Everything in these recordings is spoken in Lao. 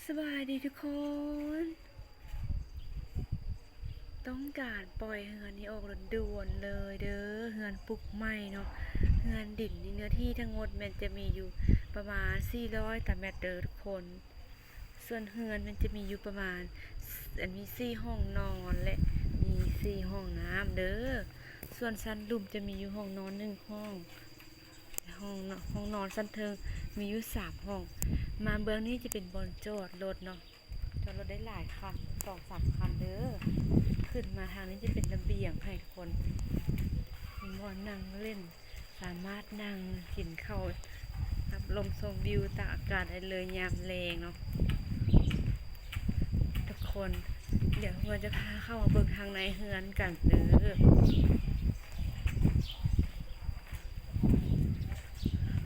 ສະບາຍດີທຸກຄົນ. ຕ້ອງການປ່ອຍເຮືອນນີ້ອອກດ່ວນໆເລີຍເດີ. ເຮືອນປຸກໃໝ່ເນາະ. ເຮືອນດິນນີ້ເນື້ອທີ່ທັງໝົດແມ່ນຈະມີຢູ່ປະມານສີ່ຮ້ອຍຕາແມັດເດີທຸກຄົນ. ສ່ວນເຮືອນມັນຈະມີຢູ່ປະມານ ອັນ ມີສີ່ຫ້ອງນອນ ແລະ ມີສີ່ຫ້ອງນ້ຳເດີ. ສ່ວນຊັ້ນລຸ່ມຈະມີຢູ່ຫ້ອງນອນໜຶ່ງຫ້ອງ ຫ້ອງນ- ຫ້ອງນອນຊັ້ນເທິງມີຢູ່ສາມຫ້ອງ. ມາເບື້ອງນີ້ຈະເປັນບ່ອນຈອດລົດເນາະ, ຈອດລົດໄດ້ຫຼາຍຄັນ ສອງສາມຄັນເດີ. ຂຶ້ນມາທາງນີ້ຈະເປັນລະບຽງໃຫ້ທຸກຄົນ ເປັນບ່ອນນັ່ງຫຼິ້ນ ສາມາດນັ່ງກິນເຂົ້າ ຮັບລົມຊົມວິວຕາກອາກາດໄດ້ເລີຍຍາມແລງເນາະທຸກຄົນ. ດຽວເຮືອນຈະພາເຂົ້າມາເບິ່ງທາງໃນເຮືອນກັນເດີ.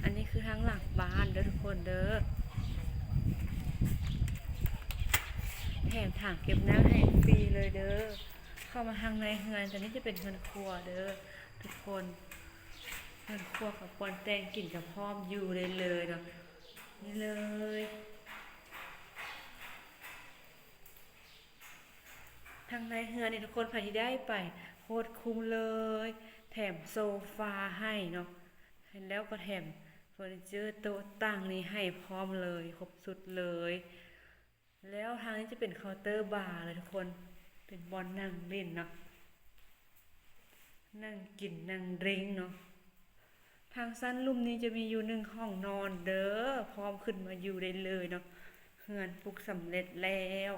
ອັນນີ້ຄືທາງຫຼັງບ້ານເດີທຸກຄົນເດີ. ແຖມຖັງເກັບນ້ຳໃຫ້ຟຣີເລີຍເດີ. ເຂົ້າມາທາງໃນເຮືອນ ຕົວນີ້ຈະເປັນເຮືອນຄົວເດີທຸກຄົນ. ເຮືອນຄົວກັບບ່ອນແຕ່ງກິນກໍພ້ອມຢູ່ໄດ້ເລີຍເນາະ. ນີ້ເລີຍ. ທາງໃນເຮືອນນີ້ທຸກຄົນ ໃຜທີ່ໄດ້ໄປໂຄດຄຸ້ມເລີຍ. ແຖມໂຊຟາໃຫ້ເນາະ, ແລ້ວກໍແຖມເຟີນີເຈີໂຕະຕັ່ງນີ້ໃຫ້ພ້ອມເລີຍ ຄົບຊຸດເລີຍ. ແລ້ວທາງນີ້ຈະເປັນເຄົາເຕີບາເລີຍທຸກຄົນ, ເປັນບ່ອນນັ່ງຫຼິ້ນເນາະ, ນັ່ງກິນນັ່ງດຣິງເນາະ. ທາງຊັ້ນລຸ່ມນີ້ຈະມີຢູ່ໜຶ່ງຫ້ອງນອນເດີ, ພ້ອມຂຶ້ນມາຢູ່ໄດ້ເລີຍເນາະ. ເຮືອນປຸກສຳເລັດແລ້ວ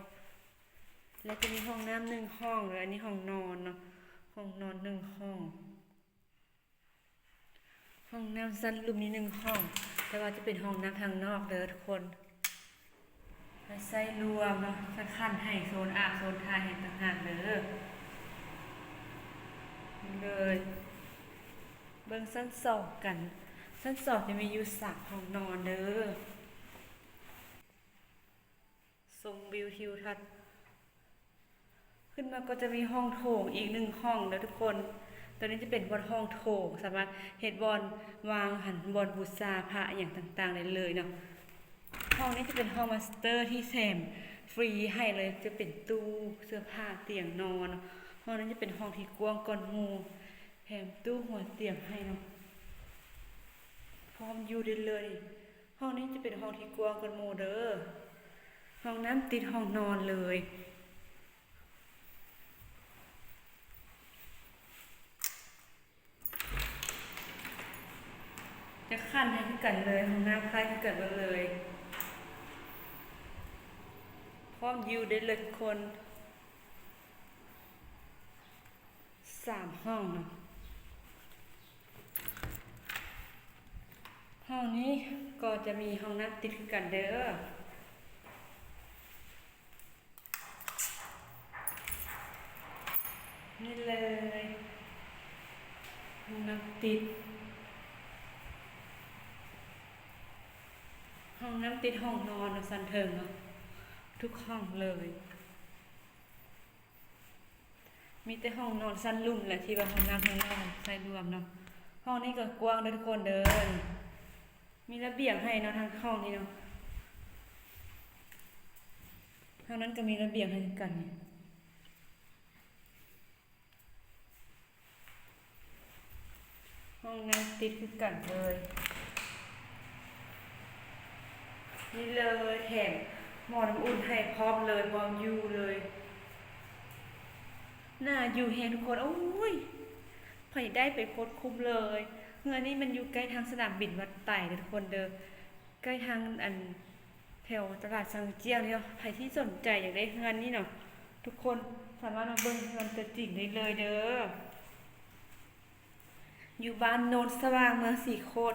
ແລະ ຈະມີຫ້ອງນ້ຳໜຶ່ງຫ້ອງເດີ. ອັນນີ້ຫ້ອງນອນເນາະ, ຫ້ອງນອນໜຶ່ງຫ້ອງ. ຫ້ອງນ້ຳຊັ້ນລຸ່ມນີ້ໜຶ່ງຫ້ອງ, ແຕ່ວ່າຈະເປັນຫ້ອງນ້ຳທາງນອກເດີທຸກຄົນ. ໄວ້ໃຊ້ລວມເນາະ, ຄັນໃຫ້ໂຊນອາບໂຊນຖ່າຍໃຫ້ຕ່າງຫາກເດີ. ເລີຍ ເບິ່ງຊັ້ນສອງກັນ. ຊັ້ນສອງຈະມີຢູ່ສາມຫ້ອງນອນເດີ. ຊົມວິວທິວທັດ. ຂຶ້ນມາກໍຈະມີຫ້ອງໂຖງອີກໜຶ່ງຫ້ອງເດີທຸກຄົນ. ຕົວນີ້ຈະເປັນບ່ອນຫ້ອງໂຖງ, ສາມາດເຮັດບ່ອນວາງຫັ້ນ ບ່ອນບູຊາພະອີ່ຫຍັງຕ່າງໆໄດ້ເລີຍເນາະ. ຫ້ອງນີ້ຈະເປັນຫ້ອງມາສເຕີທີ່ແຖມຟຣີໃຫ້ເລີຍ, ຈະເປັນຕູ້ເສື້ອຜ້າຕຽງນອນ. ຫ້ອງນີ້ຈະເປັນຫ້ອງທີ່ກວ້າງກ່ອນໝູ່, ແຖມຕູ້ຫົວຕຽງໃຫ້ເນາະ, ພ້ອມຢູ່ໄດ້ເລີຍ. ຫ້ອງນີ້ຈະເປັນຫ້ອງທີ່ກວ້າງກວ່າໝູ່ເດີ. ຫ້ອງນ້ຳຕິດຫ້ອງນອນເລີຍ. ຈະຂັ້ນໃຫ້ຄືກັນເລີຍ, ຫ້ອງນ້ຳຄ້າຍຄືກັນເບິດເລີຍ. ພ້ອມຢູ່ໄດ້ເລີຍທຸກຄົນ. ສາມຫ້ອງເນາະ. ຫ້ອງນີ້ກໍຈະມີຫ້ອງນ້ຳຕິດຄືກັນເດີ. ນີ້ເລີຍ ຫ້ອງນ້ຳຕິດ, ຫ້ອງນ້ຳຕິດຫ້ອງນອນເນາະ, ຊັ້ນເທິງເນາະ, ທຸກຫ້ອງເລີຍ. ມີແຕ່ຫ້ອງນອນຊັ້ນລຸ່ມແຫຼະ ທີ່ວ່າຫ້ອງນ້ຳທາງນອກໃຊ້ລວມເນາະ. ຫ້ອງນີ້ກໍກວ້າງເດີທຸກຄົນເດີ. ມີລະບຽງໃຫ້ເນາະ ທາງຫ້ອງນີ້ເນາະ. ທາງນັ້ນກໍມີລະບຽງໃຫ້ຄືກັນ. ຫ້ອງນ້ຳຕິດຄືກັນເລີຍ. ນີ້ເລີຍ, ແຖມໝໍ້ນ້ຳອຸ່ນໃຫ້ພ້ອມເລີຍ, ພ້ອມຢູ່ເລີຍ. ໜ້າຢູ່ແຮງທຸກຄົນ. ໂອ້ຍ ໃຜໄດ້ໄປໂຄດຄຸ້ມເລີຍ. ເຮືອນນີ້ມັນຢູ່ໃກ້ທາງສະໜາມບິນວັດໄຕເດີທຸກຄົນເດີ, ໃກ້ທາງ ອັນ ແຖວຕະຫຼາດຊາງຈຽງນີ້ເນາະ. ໃຜທີ່ສົນໃຈຢາກໄດ້ເຮືອນນີ້ເນາະ ທຸກຄົນສາມາດມາເບິ່ງເຮືອນຕົວຈິງໄດ້ເລີຍເດີ. ຢູ່ບ້ານໂນນສະຫວ່າງ ເມືອງສີໂຄດ